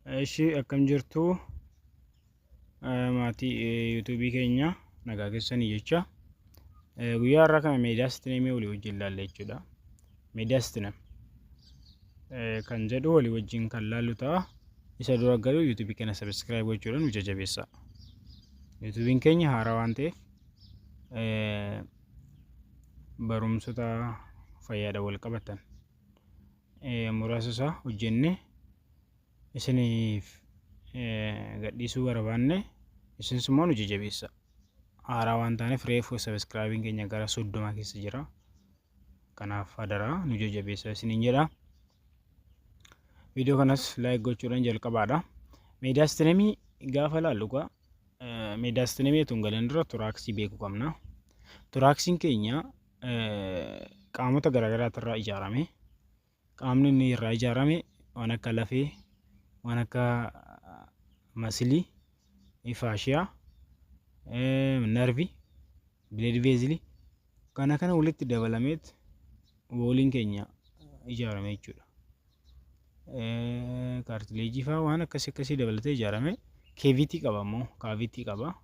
Eshi, akkam jirtu maatii YouTubeii keenya? Nagaa keessanii jecha. Guyyaa har'aa kana mediastinumii walii wajjin ilaalla jechuudha. Mediastinum kan jedhu walii wajjin kan laallu ta'a. Isa dura garuu YouTubeii kana subscribe gochuudhaan nu jajjabeessa. YouTubeiin keenya haaraa waan ta'eef barumsota fayyaadhaan wal qabatan muraasa isaa hojjennee isiniif gadhiisuu barbaanne, isinis immoo nu jajjabeessa. Haaraa waan taaneef reefu subscribeiin keenya gara 30 keessa jira. Kanaaf hadaraa nu jajjabeessa isiniin jedha. Viidiyoo kanas like gochuudhaan jalqabaadha. Mediastinumii gaafa laallu egaa, mediastinumii otoo hin galin dura thoraxii beekuu qabna. Thoraxiin keenya qaamota garaagaraatu irraa ijaarame. Qaamni inni irraa ijaarame waan akka lafee, waan akka muscleii, fascia, nerveii, blood vesselii kana kana walitti dabalameet walliin keenya ijaarame jechuudha. Cartilageii fa'aa waan akkasii akkasii dabalatee ijaarame. Cavity qaba immoo, cavity qaba.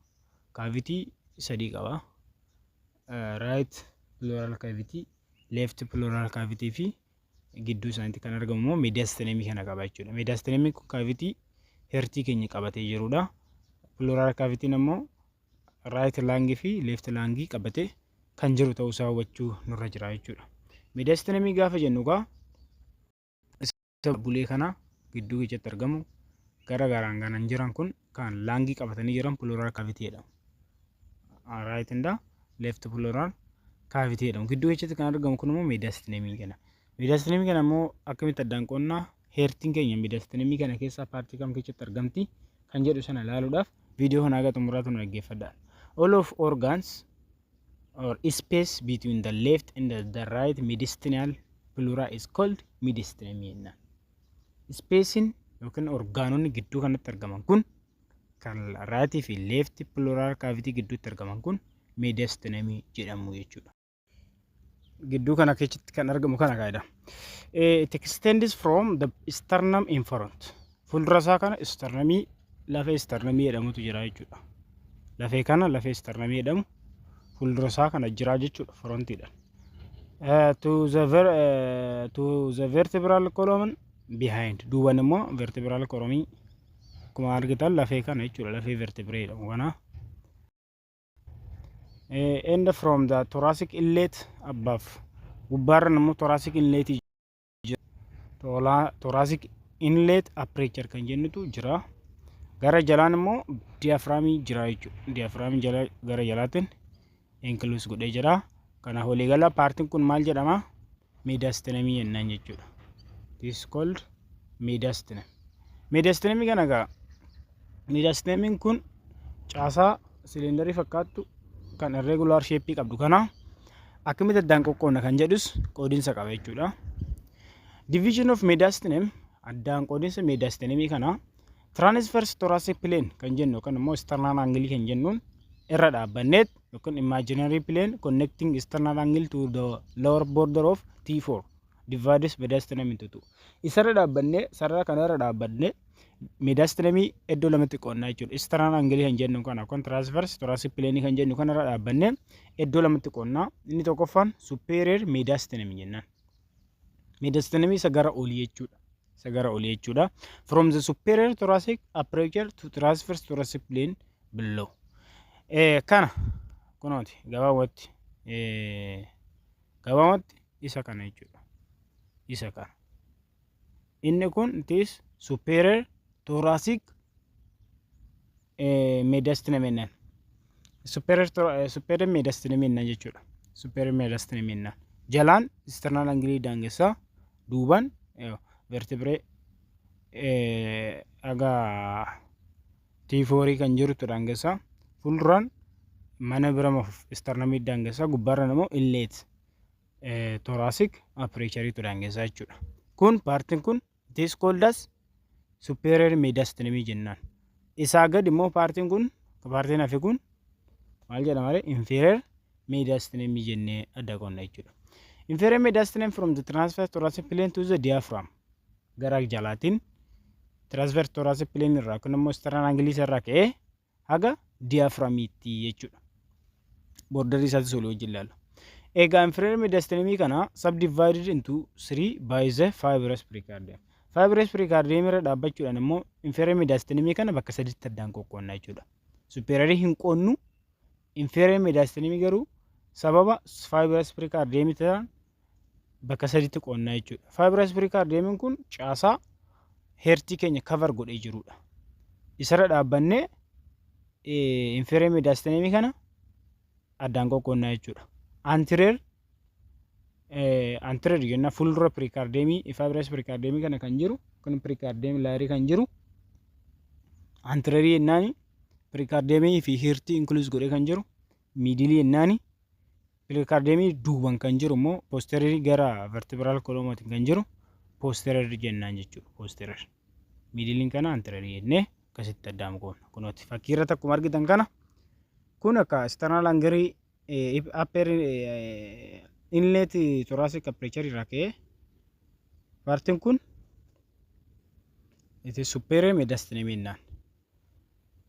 Cavity sadii qaba. Right pleural cavity, left pleural cavity fi gidduu isaaniitti kan argamu immoo mediastinumii kana qaba jechuudha. Mediastinumiin kun cavity heartii keenya qabatee jirudha. Pleural cavityn immoo right lungii fi left lungii qabatee kan jiru ta'uusaa hubachuu nurra jira jechuudha. Mediastinumii gaafa jennu egaa, isa bulee kana gidduu keessatti argamu, gara garaan kanan jiran kun kan lungii qabatanii jiran pleural cavity jedhamu. Right and left pleural cavity jedhamu. Gidduu keessatti kan argamu kun immoo mediastinumii kana. Mediastinumii kana immoo akkamitti addaan qoonnaa, heartiin keenya mediastinumii kana keessaa partii kam keessatti argamti kan jedhu sana ilaaluudhaaf viidiyoo kana haga xumuraatu nu dhaggeeffadhaa. All of organs or space between the left and the right mediastinal pleura is called mediastinum jennaan. Spaceiin yookiin organonni gidduu kanatti argaman kun, kan rightii fi left pleural cavity gidduutti argaman kun, mediastinum jedhamu jechuudha. Gidduu kana keessatti kan argamu kana kaa'edha. It extends from the sternum in front. Fuuldura isaa kana sternumii, lafee sternumii jedhamutu jira jechuudha. Lafee kana, lafee sternumii jedhamu fuuldura isaa kana jira jechuudha, frontiidhaan. To the vertebral column behind. Duuban immoo vertebral column, akkuma argitan lafee kana jechuudha, lafee vertebrae jedhamu kana. And from the thoracic inlet above. Gubbaarran immoo thoracic inlet jira. Thoracic inlet aperture kan jennutu jira. Gara jalaan immoo diaphragmii jira jechuudha. Diaphragmii jala gara jalaatiin enclose godhee jira. Kanaaf waliigala partiin kun maal jedhama? Mediastinumii jennaan jechuudha. This is called mediastinum. Mediastinumii kana egaa, mediastinumiin kun caasaa cylinderii fakkaattu kan irregular shape qabdu kana akkamitti addaan qoqqoodna kan jedhus qoodinsa qaba jechuudha. Division of mediastinum, addaan qoodinsa mediastinumii kana, transverse thoracic plane kan jennu yookaan immoo sternal angle kan jennuun irra dhaabbanneet, yookaan imaginary plane connecting sternal angle to the lower border of T4 divides mediastinum into two. Isarra dhaabbannee, sarara kana irra dhaabbannee mediastinumii iddoo lamatti qoonnaa jechuudha. Sternal angle kan jennu kana yookaan transverse thoracic plane kan jennu kana irra dhaabbannee iddoo lamatti qoonnaa. Inni tokkoffaan superior mediastinum jennaan. Mediastinumii isa gara olii jechuudha. Isa gara olii jechuudha. From the superior thoracic aperture to transverse thoracic plane below. Kana kunooti gabaabumatti isa kana jechuudha. Isa kana. Inni kun it is superior thoracic mediastinum jennaan. Superior mediastinum jennaan jechuudha. Superior mediastinum jennaan. Jalaan sternal angle daangessaa, duubaan vertebrae aga T4 kan jirutu daangessaa, fuulduraan mana bira sternumii daangessaa, gubbaarra immoo inlet thoracic apertureitu daangessaa jechuudha. Kun partiin kun it is called as superior mediastinum jennaan. Isaa gad immoo partiin kun, partiin hafe kun maal jedhama ree? Inferior mediastinum jennee adda qoonna jechuudha. Inferior mediastinum from the transverse thoracic plane to the diaphragm, gara jalaatiin Transverse thoracic plane irraa kun immoo sternal angle irraa ka'ee haga diaphragmiitti jechuudha. Borderii isaatis olii wajjin ilaalla. Egaa inferior mediastinum kana subdivided into three by the fibrous pericardium. Fibrous pericardium irra dhaabbachuudhaan immoo inferior mediastinum kana bakka sadiitti addaan qoqqoodna jechuudha. Superior hin qoonnu, inferior mediastinum garuu sababa fibrous pericardium ta'an bakka sadiitti qoonnaa jechuudha. Fibrous pericardium kun caasaa heartii keenya cover godhee jirudha. Isarra dhaabbannee inferior mediastinum kana addaan qoqqoodnaa jechuudha. Anterior jenna fuuldura pericardiumii, fibrous pericardiumii kana kan jiru kun, pericardium layerii kan jiru anteriorii jennaani, pericardiumii fi heartii include godhee kan jiru middleii jennaani, pericardiumii duuban kan jiru immoo posteriorii gara vertebral columnaatiin kan jiru posterior jennaan jechuudha. Posterior. Middleiin kana anteriorii jennee akkasitti addaan qoodna. Kunooti fakkii irratti akkuma argitan kana kun akka sternal angle upper inlet thoracic aperture irraa ka'ee partiin kun it is superior mediastinum jennaan.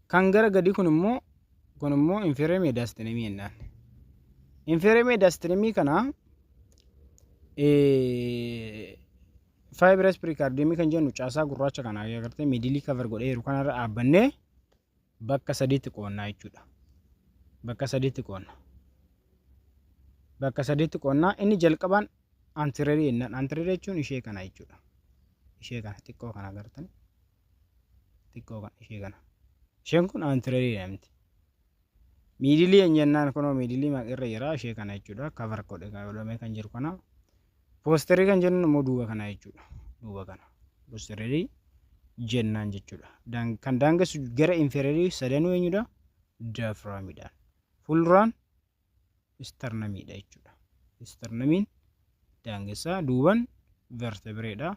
Kan gara gadii kun immoo inferior mediastinum jennaan. Inferior mediastinum kana fibrous pericardium kan jennu caasaa gurraacha kana agartee middleii cover godhee jiru kanarra dhaabbannee bakka sadiitti qoonnaa jechuudha. Bakka sadiitti qoonna. Bakka sadiitti qoonnaa. Inni jalqabaan anteriorii jennaan. Anteriorii jechuun ishee kana jechuudha. Ishee kana xiqqoo kana agartani. Xiqqoo kana, ishee kana. Isheen kun anteriorii jedhamti. Middleii jennaan kunoo middleii irra jira, ishee kana jechuudha. Cover godhamee kan jiru kana. Posteriorii kan jennu immoo duuba kana jechuudha. Duuba kana. Posteriorii jennaan jechuudha. Kan daangessu gara inferiorii sadanuu eenyudha? Diaphragmidhaan. Fuulduraan sternumiidha jechuudha. Sternumiin daangessaa, duuban vertebraedha.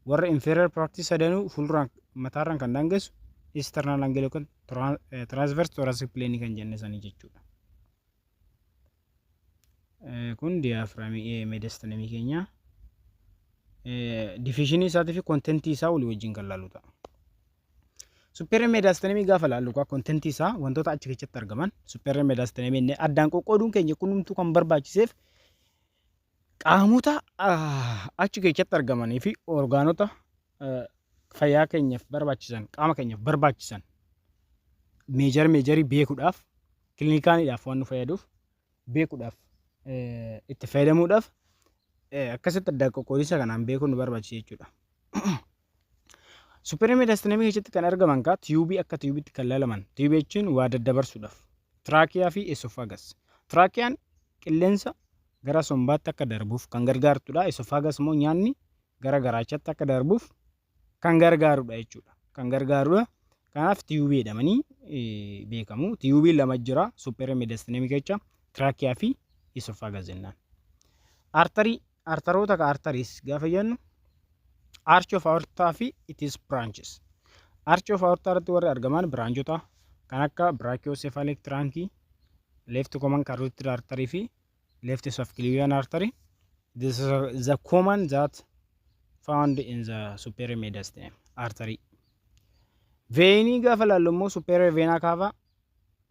Warra inferior partii sadanuu fuulduraan mataarraan kan daangessu sternal angle yookaan transverse thoracic plane kan jenne sanii jechuudha. Kun diaphragmii mediastinumii keenya. Divisionii isaatii fi contentii isaa walii wajjin kan laallu ta'a. Superior mediastinumii gaafa laallu contentii isaa, wantoota achi keessatti argaman, superior mediastinumii addaan qoqqooduun keenya kunuuntuu kan barbaachiseef qaamota achi keessatti argamanii fi orgaanota fayyaa keenyaaf barbaachisan, qaama keenyaaf barbaachisan major majorii beekuudhaaf, clinicaliidhaaf waan nu fayyaduuf, beekuudhaaf, itti fayyadamuudhaaf akkasitti addaan qoqqoodinsa kanaan beekuun nu barbaachisa jechuudha. Superior mediastinumii keessatti kan argaman kaa tubeii, akka tubeiitti kan laalaman, tubeii jechuun waa daddabarsuudhaaf, trachea fi esophagus. Tracheaan qilleensa gara sombaatti akka darbuuf kan gargaartudha. Esophagus immoo nyaanni gara garaachatti akka darbuuf kan gargaarudha jechuudha. Kan gargaarudha. Kanaaf tubeii jedhamanii beekamu. Tubeii lama jira superior mediastinumii keessa, trachea fi esophagus jennaan. Artery, arteroota ka arteries gaafa jennu arch of aorta fi its branches. Arch of aorta irratti warri argaman branchota kan akka brachiocephalic trunk, left common carotid artery fi left subclavian artery. This is the common that found in the superior mediastinum artery. Veinii gaafa laallu immoo superior vena cava,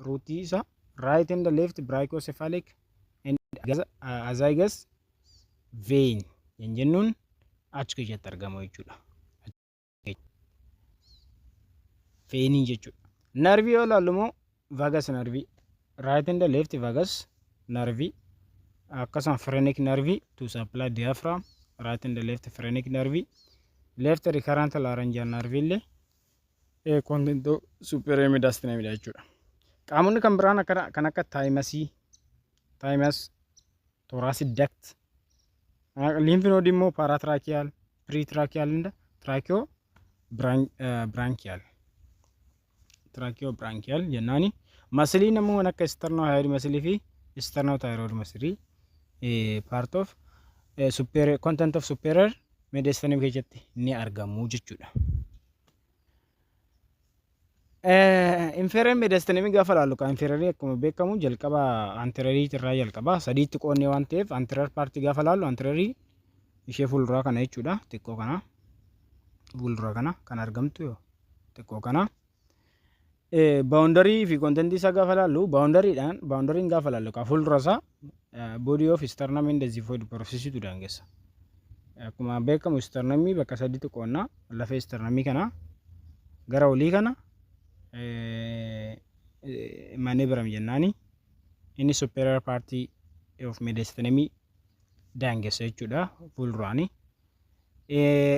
rootii isa right and left brachiocephalic and azygos vein kan jennuun achi keessatti argamu jechuudha. Veinii jechuudha. Nerveii yoo ilaallu immoo vagus nerveii, right and left vagus nerveii, akkasuma phrenic nerveii to supply diaphragm, right and left phrenic nerveii, left recurrent laryngeal nerveii illee content superior mediastinumidha jechuudha. Qaamonni kan biraan kan akka thymusii, thymus, thoracic duct, lymph node immoo paratracheal, pretracheal and tracheobronchial. Tracheobronchial jennaani. Muscleiin immoo kan akka sternohyoid muscleii fi sternothyroid muscleii part of superior content of superior mediastinum keessatti ni argamu jechuudha. Inferior mediastinum gaafa ilaallu kan inferior akkuma beekamu jalqaba anteriorii irraa jalqaba, sadiitti qoonnee waan ta'eef, anterior partii gaafa ilaallu anteriorii ishee fuulduraa kana jechuudha, xiqqoo kana. Fuuldura kana kan argamtu xiqqoo kana. Boundary fi contentii isaa gaafa laallu, boundarydhaan, boundaryn gaafa laallu, kaa fuuldura isaa body of sternum and xiphoid processitu daangessa. Akkuma beekamu sternumii bakka sadiitti qoonnaa. Lafee sternumii kana gara olii kana manubrium jennaani. Inni superior part of mediastinumii daangessa jechuudha fuulduraani.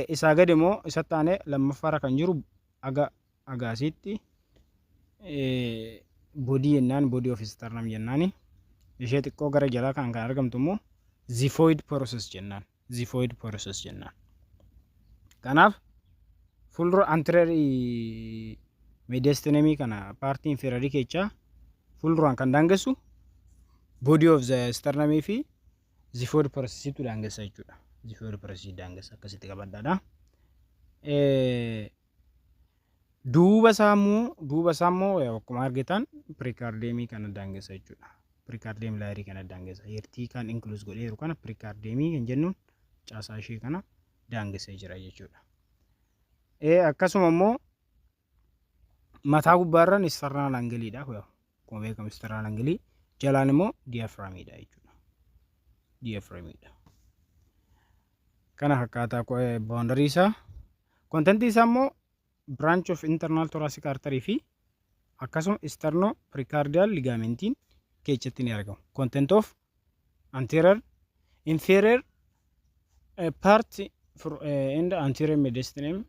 Isaa gadi immoo isatti aanee lammaffaarra kan jiru aga agaasiitti body jennaan, body of sternum jennaani. Ishee xiqqoo gara jalaa kan argamtu immoo xiphoid process jennaan. Xiphoid process jennaan. Kanaaf fuuldura anterior mediastinumii kana partii inferiorii keessaa fuulduraan kan daangessu body of the sternumii fi xiphoid processitu daangessa jechuudha. Xiphoid processii daangessa, akkasitti qabadhaadha. Duuba isaa immoo akkuma argitan pericardiumii kana daangessa jechuudha. Pericardium layerii kana daangessa. Heartii kan enclose godheeru kana pericardiumii kan jennuun caasaa ishee kana daangessee jira jechuudha. Akkasuma immoo mataa gubbaarraan sternal angleiidha. Akkuma beekamu sternal angleii jalaan immoo diaphragmiidha jechuudha. Diaphragmiidha. Kana akkaataa boundary isaa. Contentii isaa immoo branch of internal thoracic artery fi akkasuma sterno pericardial ligamentiin keessatti ni argamu. Content of anterior inferior part and anterior mediastinum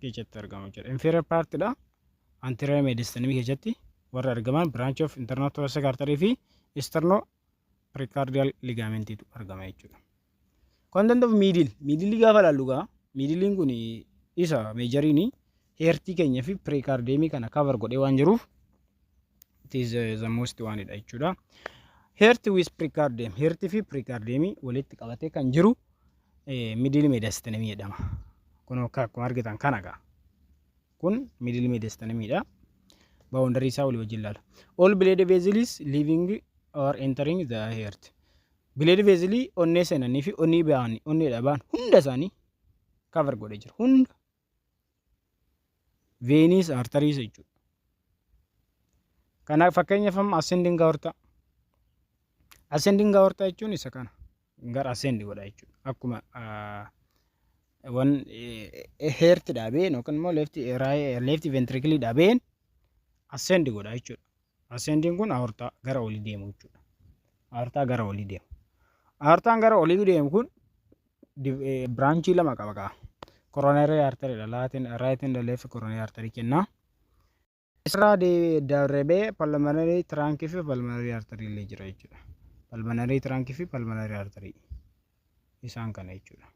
keessatti argamu jechuudha. Inferior part dha. Anterior mediastinum keessatti warra argaman branch of internal thoracic artery fi sterno pericardial ligamentiitu argama jechuudha. Content of middle. Middle gaafa ilaallu gaa, middleiin kun isa majoriin heartii keenya fi pericardiumii kana cover godhee waan jiruuf it is the most one dha jechuudha. Heart with pericardium, heartii fi pericardiumii walitti qabatee kan jiru middle mediastinum jedhama. Kun akkuma argitan kana gaa. Kun middle mediastinumidha. Boundary isaa walii wajjin ilaala. All blood vessels leaving or entering the heart. Blood vessel onnee seenanii fi onnee ba'an, onneedha ba'an hunda isaanii cover godhee jira. Hunda. Veiniis, arteries jechuudha. Kanaaf fakkeenyaaf amma ascending aorta. Ascending aorta jechuun isa kana. Gara ascend godha jechuudha. Akkuma wan heart dhaabeen yookaan immoo left ventricle dhaabeen ascend godha jechuudha. Ascending kun aorta gara olii deemu jechuudha. Aortaa gara olii deemu. Aortaan gara olii deemu kun branchii lama qaba qaba. Coronary artery dha. Laatiin right and left coronary artery kenna. Isirraa darbee pulmonary trunk fi pulmonary artery illee jira jechuudha. Pulmonary trunk fi pulmonary artery isaan kana jechuudha.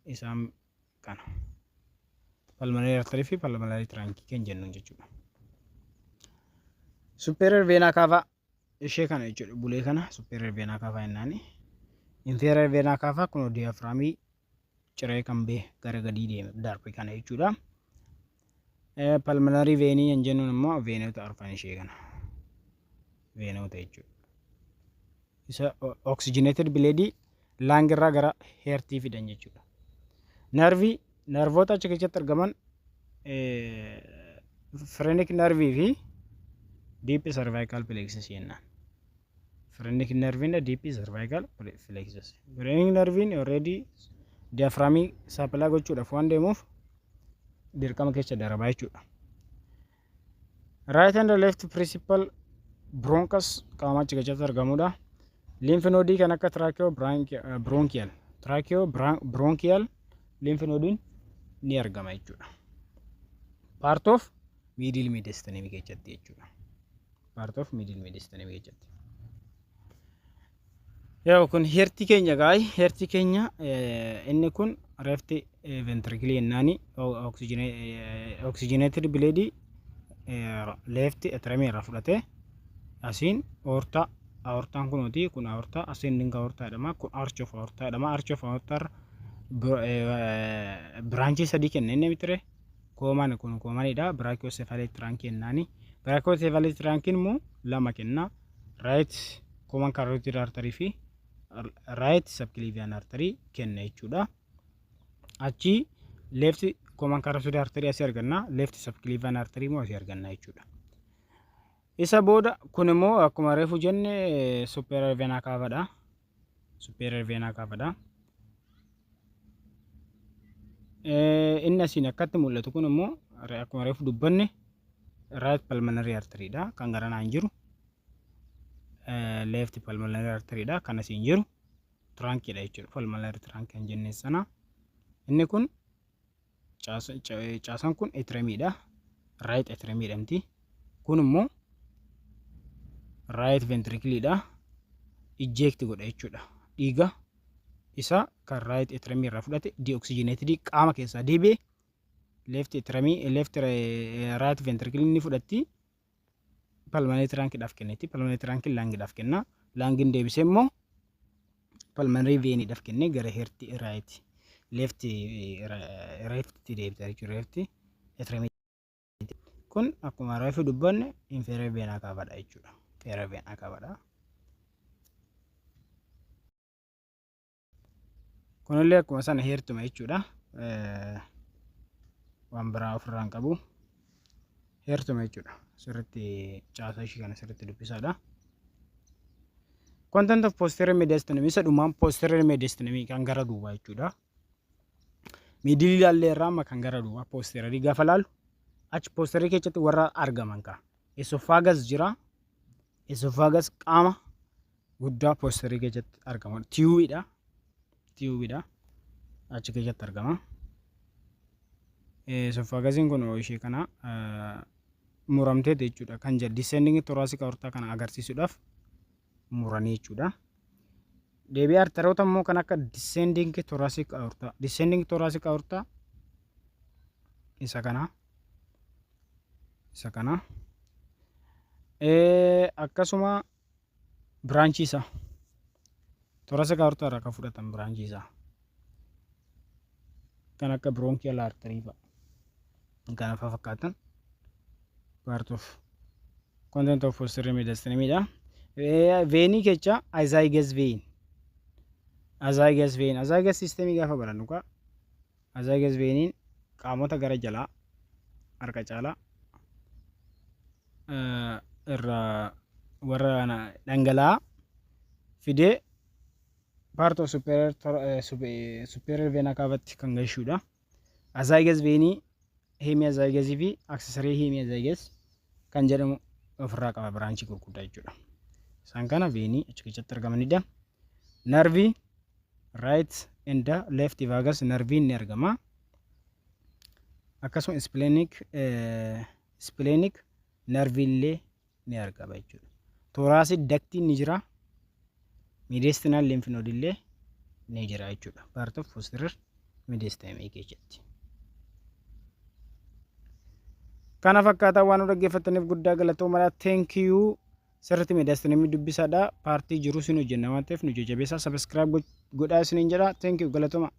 Isaan kana. Pulmonary artery fi pulmonary trunk kan jennuun jechuudha. Superior vena cava ishee kana jechuudha. Bulee kana superior vena cava jennaani. Inferior vena cava kun diaphragmii ciree kan bee gara gadii deeme darbe kana jechuudha. Pulmonary veinii kan jennuun immoo veinota arfan ishee kana. Veinota jechuudha. Isa oxygenated bloodii lungirraa gara heartii fidan jechuudha. Nerveii, nerveoota achi keessatti argaman phrenic nerveii fi deep cervical plexus jennaan. Phrenic nerveiin deep cervical plexus. Phrenic nerveiin already diaphragmii supply gochuudhaaf waan deemuuf dirqama keessa darbaa jechuudha. Right and left principal bronchus qaama achi keessatti argamudha. Lymph node kan akka tracheo bronchial, tracheo bronchial lymph node ni argama jechuudha. Part of middle mediastinum keessatti jechuudha. Part of middle mediastinum keessatti. Yoo kun heartii keenya gaa'ii, heartii keenya inni kun left ventricle jennaani, oxygenated bloodii left atriumii irraa fudhatee asiin aorta. Aortaan kunuuti, kun aorta, ascending aorta jedhama. Kun arch of aorta jedhama. Arch of aorta branchii sadii kenna inni mitire common, kun commonidha. Brachiocephalic trunk jennaani. Brachiocephalic trunkiin immoo lama kenna, right common carotid artery fi right subclavian artery kenna jechuudha. Achi Left common carotid artery asii arganna. Left subclavian artery immoo asii arganna jechuudha. Isa booda kun immoo akkuma reefu jenne superior vena cava dha. Superior vena cava dha. Inni asiin akkatti mul'atu kun immoo akkuma reefu dubbanne right pulmonary artery dha kan garanaan jiru. Left pulmonary artery dha kan asiin jiru. Trunkiidha jechuudha. Pulmonary trunk kan jenne sana. Inni kun caasaan kun atriumiidha. Right atrium jedhamti. Kun immoo right ventricleidha. Eject godha jechuudha. Dhiiga isa kan right atrium irraa fudhate deoxygenated qaama keessaa deebi'e left atrium, left right ventricle ni fudhatti, pulmonary trunkiidhaaf kenniti. Pulmonary trunkiin lungiidhaaf kenna. Lungiin deebisee immoo pulmonary veiniidhaaf kennee gara heart right left leftitti deebisa jechuudha. Left atrium kun akkuma reefu dubbanne inferior vena cavadha jechuudha. Inferior vena cavadha. Kunillee akkuma sana heertuma jechuudha. Waan biraa ofirraa hin qabu. Heertuma jechuudha. Sirriitti caasaa ishii kana sirriitti dubbisaadha. Content of posterior mediastinum, isa dhumaan posterior mediastinum kan gara duubaa jechuudha. Middle ilaallee irraa amma kan gara duubaa posterior gaafa laalu achi posterior keessatti warra argaman ka'a. Esophagus jira. Esophagus qaama guddaa posterior keessatti argama. Tubeiidha. Tubeiidha. Achi keessatti argama. Esophagusiin kun ishee kana muramteeti jechuudha. Kan jedhu descending thoracic aorta kana agarsiisuudhaaf muranii jechuudha. Deebii arteroota immoo kan akka descending thoracic aorta. Descending thoracic aorta isa kana. Isa kana. Akkasuma branchii isaa. Thoracic aorta irraa kan fudhatan branchii isaa. Kan akka bronchial artery fa'a. Kana fa'a fakkaatan. Part of content of posterior mediastinumidha. Veinii kecha azygos vein. Azygos vein. Azygos systemii gaafa barannu kaa azygos veiniin qaamota gara jalaa harka caalaa irraa warra dhangala'aa fidee part of superior vena cavatti kan gashuudha. Azygos veinii hemiazygosii fi accessory hemiazygos kan jedhamu ofirraa qaba, branchii gurguddaa jechuudha. Isaan kana veinii achi keessatti argamanidha. Nervii right and left vagus nerviin ni argama. Akkasuma splenic nervii illee ni argama jechuudha. Thoracic ductiin ni jira. Mediastinal lymph node illee ni jira jechuudha. Part of posterior mediastinum keessatti. Kana fakkaataa waan nu dhaggeeffattaniif guddaa galatoomaa. Thank you. Sirriitti mediastinumii dubbisaadha. Partii jiru sin hojjenna waan ta'eef nu jajjabeessaa. Subscribe godhaa isiniin jedha. Thank you, galatooma.